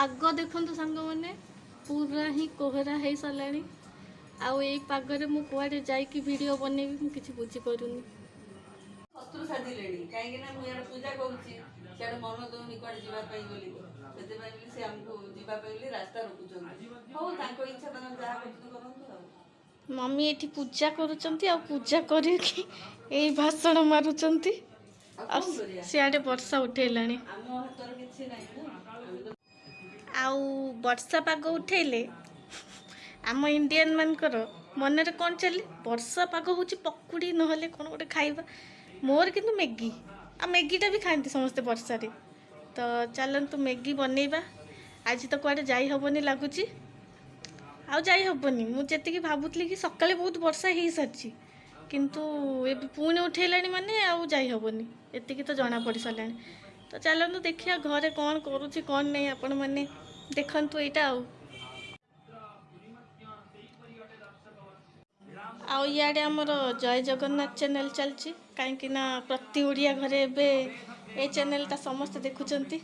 ପାଗ ଦେଖନ୍ତୁ ସାଙ୍ଗମାନେ, ପୁରା ହିଁ କୋହରା ହେଇସାରିଲାଣି। ଆଉ ଏଇ ପାଗରେ ମୁଁ କୁଆଡ଼େ ଯାଇକି ଭିଡ଼ିଓ ବନେଇବି, ମୁଁ କିଛି ବୁଝିପାରୁନି। ଶତ୍ରୁ ସାଜିଲେଣି, କାହିଁକି ନା ମୁଁ ଇଆଡ଼େ ପୂଜା କରୁଛି, ସିଆଡ଼େ ମନ ଦଉନି କୁଆଡ଼େ ଯିବା ପାଇଁ ବୋଲି। ସେଥିପାଇଁ ବୋଲି ସେ ଆମକୁ ଯିବା ପାଇଁ ବୋଲି ରାସ୍ତା ରୋକୁଛନ୍ତି। ହଉ, ତାଙ୍କ ଇଚ୍ଛା, ତାଙ୍କର ଯାହା କରୁଛନ୍ତି କରନ୍ତୁ ଆଉ। ମମି ଏଠି ପୂଜା କରୁଛନ୍ତି ଆଉ ପୂଜା କରିକି ଏଇ ଭାଷଣ ମାରୁଛନ୍ତି। ଆଉ ଆଉ କଣ କରିବା? ସିଆଡ଼େ ବର୍ଷା ଉଠେଇଲାଣି। ଆମ ହାତରେ କିଛି ନାହିଁ ନା, ଆମେ ତ ଆଉ ବର୍ଷା ପାଗ ଉଠେଇଲେ ଆମ ଇଣ୍ଡିଆନ୍ ମାନଙ୍କର ମନରେ କ'ଣ ଚାଲେ? ବର୍ଷା ପାଗ ହେଉଛି, ପକୁଡ଼ି ନହେଲେ କ'ଣ ଗୋଟେ ଖାଇବା। ମୋର କିନ୍ତୁ ମ୍ୟାଗି, ଆଉ ମ୍ୟାଗିଟା ବି ଖାଆନ୍ତି ସମସ୍ତେ ବର୍ଷାରେ। ତ ଚାଲନ୍ତୁ ମ୍ୟାଗି ବନେଇବା। ଆଜି ତ କୁଆଡ଼େ ଯାଇ ହେବନି ଲାଗୁଛି, ଆଉ ଯାଇ ହେବନି। ମୁଁ ଯେତିକି ଭାବୁଥିଲି କି ସକାଳେ ବହୁତ ବର୍ଷା ହେଇସାରିଛି, କିନ୍ତୁ ଏବେ ପୁଣି ଉଠେଇଲାଣି, ମାନେ ଆଉ ଯାଇ ହେବନି, ଏତିକି ତ ଜଣା ପଡ଼ି ସାରିଲାଣି। ତ ଚାଲନ୍ତୁ ଦେଖିବା ଘରେ କ'ଣ କରୁଛି କ'ଣ ନାହିଁ, ଆପଣମାନେ ଦେଖନ୍ତୁ ଏଇଟା। ଆଉ ଇଆଡ଼େ ଆମର ଜୟ ଜଗନ୍ନାଥ ଚ୍ୟାନେଲ୍ ଚାଲିଛି, କାହିଁକି ନା ପ୍ରତି ଓଡ଼ିଆ ଘରେ ଏବେ ଏ ଚ୍ୟାନେଲ୍ଟା ସମସ୍ତେ ଦେଖୁଛନ୍ତି।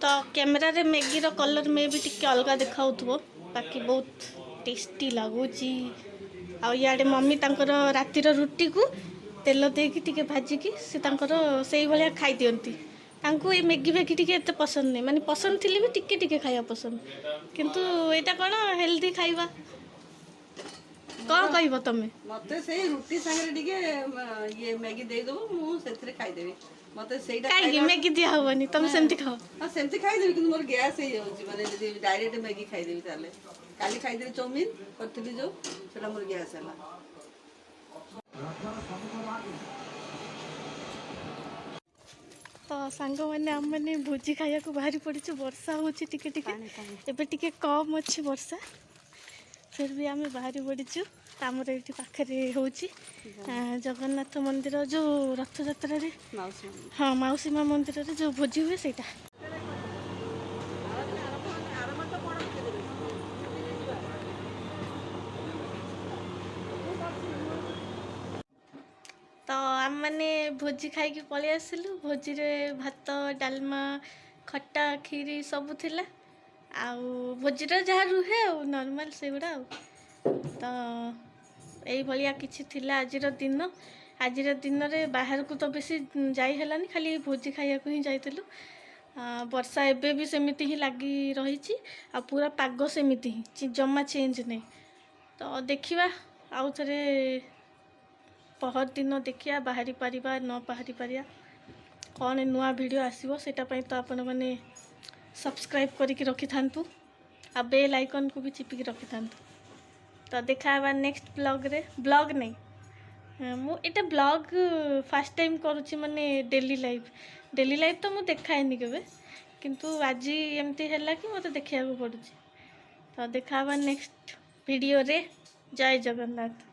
ତ କ୍ୟାମେରାରେ ମ୍ୟାଗିର କଲର୍ ମେ ବି ଟିକେ ଅଲଗା ଦେଖାଉଥିବ, ବାକି ବହୁତ ଟେଷ୍ଟି ଲାଗୁଛି। ଆଉ ଇଆଡ଼େ ମମି ତାଙ୍କର ରାତିର ରୁଟିକୁ ତେଲ ଦେଇକି ଟିକେ ଭାଜିକି ସେ ତାଙ୍କର ସେଇଭଳିଆ ଖାଇଦିଅନ୍ତି। ତାଙ୍କୁ ଏଇ ମ୍ୟାଗି ଫ୍ୟାଗି ଟିକେ ଏତେ ପସନ୍ଦ ନାହିଁ, ମାନେ ପସନ୍ଦ ଥିଲେ ବି ଟିକେ ଟିକେ ଖାଇବା ପସନ୍ଦ। କିନ୍ତୁ ଏଇଟା କ'ଣ ହେଲ୍ଦି ଖାଇବା? କ'ଣ କହିବ ତମେ? ମତେ ସେଇ ରୁଟି ସାଙ୍ଗରେ ଟିକେ ଇଏ ମ୍ୟାଗି ଦେଇଦବୁ, ମୁଁ ସେଥିରେ ଖାଇଦେବି। ମତେ ସେଇଟା କାହିଁକି ଖାଇଲା ମ୍ୟାଗି ଦିଆ ହବନି, ତମେ ସେମିତି ଖାଅ? ହଁ, ସେମିତି ଖାଇଦେବି, କିନ୍ତୁ ମୋର ଗ୍ୟାସ୍ ହେଇଯାଉଛି। ମାନେ ଯଦି ଡାଇରେକ୍ଟ ମ୍ୟାଗି ଖାଇଦେବି ତାହେଲେ, କାଲି ଖାଇଦେଲି ଚାଉମିନ କରିଥିଲି ଯୋଉ, ସେଟା ମୋର ଗ୍ୟାସ୍ ହେଲା। ତ ସାଙ୍ଗମାନେ, ଆମେମାନେ ଭୋଜି ଖାଇବାକୁ ବାହାରି ପଡ଼ିଛୁ। ବର୍ଷା ହେଉଛି ଟିକେ ଟିକେ, ଏବେ ଟିକେ କମ୍ ଅଛି ବର୍ଷା, ଫିର୍ ବି ଆମେ ବାହାରି ପଡ଼ିଛୁ। ଆମର ଏଇଠି ପାଖରେ ହେଉଛି ଜଗନ୍ନାଥ ମନ୍ଦିର, ଯେଉଁ ରଥଯାତ୍ରାରେ ମାଉସୀ ମା ହଁ, ମାଉସୀ ମା ମନ୍ଦିରରେ ଯେଉଁ ଭୋଜି ହୁଏ ସେଇଟା। ତ ଆମେମାନେ ଭୋଜି ଖାଇକି ପଳେଇ ଆସିଲୁ। ଭୋଜିରେ ଭାତ, ଡାଲମା, ଖଟା, କ୍ଷୀରି ସବୁ ଥିଲା। ଆଉ ଭୋଜିରେ ଯାହା ରୁହେ ଆଉ ନର୍ମାଲ୍ ସେଗୁଡ଼ା। ଆଉ ତ ଏଇଭଳିଆ କିଛି ଥିଲା ଆଜିର ଦିନ। ଆଜିର ଦିନରେ ବାହାରକୁ ତ ବେଶୀ ଯାଇ ହେଲାନି, ଖାଲି ଭୋଜି ଖାଇବାକୁ ହିଁ ଯାଇଥିଲୁ। ବର୍ଷା ଏବେ ବି ସେମିତି ହିଁ ଲାଗି ରହିଛି ଆଉ ପୁରା ପାଗ ସେମିତି ହିଁ ଜମା ଚେଞ୍ଜ ନାହିଁ। ତ ଦେଖିବା, ଆଉ ଥରେ ପହରଦିନ ଦେଖିବା ବାହାରି ପାରିବା ନ ବାହାରି ପାରିବା, କ'ଣ ନୂଆ ଭିଡ଼ିଓ ଆସିବ। ସେଇଟା ପାଇଁ ତ ଆପଣମାନେ ସବସ୍କ୍ରାଇବ୍ କରିକି ରଖିଥାନ୍ତୁ ଆଉ ବେଲ୍ ଆଇକନ୍କୁ ବି ଚିପିକି ରଖିଥାନ୍ତୁ। ତ ଦେଖା ହେବା ନେକ୍ସଟ ବ୍ଲଗ୍ରେ। ବ୍ଲଗ୍ ନାହିଁ, ମୁଁ ଏଇଟା ବ୍ଲଗ୍ ଫାର୍ଷ୍ଟ ଟାଇମ୍ କରୁଛି, ମାନେ ଡେଲି ଲାଇଫ୍। ଡେଲି ଲାଇଫ୍ ତ ମୁଁ ଦେଖାଏନି କେବେ, କିନ୍ତୁ ଆଜି ଏମିତି ହେଲା କି ମୋତେ ଦେଖିବାକୁ ପଡ଼ୁଛି। ତ ଦେଖା ହେବା ନେକ୍ସଟ ଭିଡ଼ିଓରେ। ଜୟ ଜଗନ୍ନାଥ।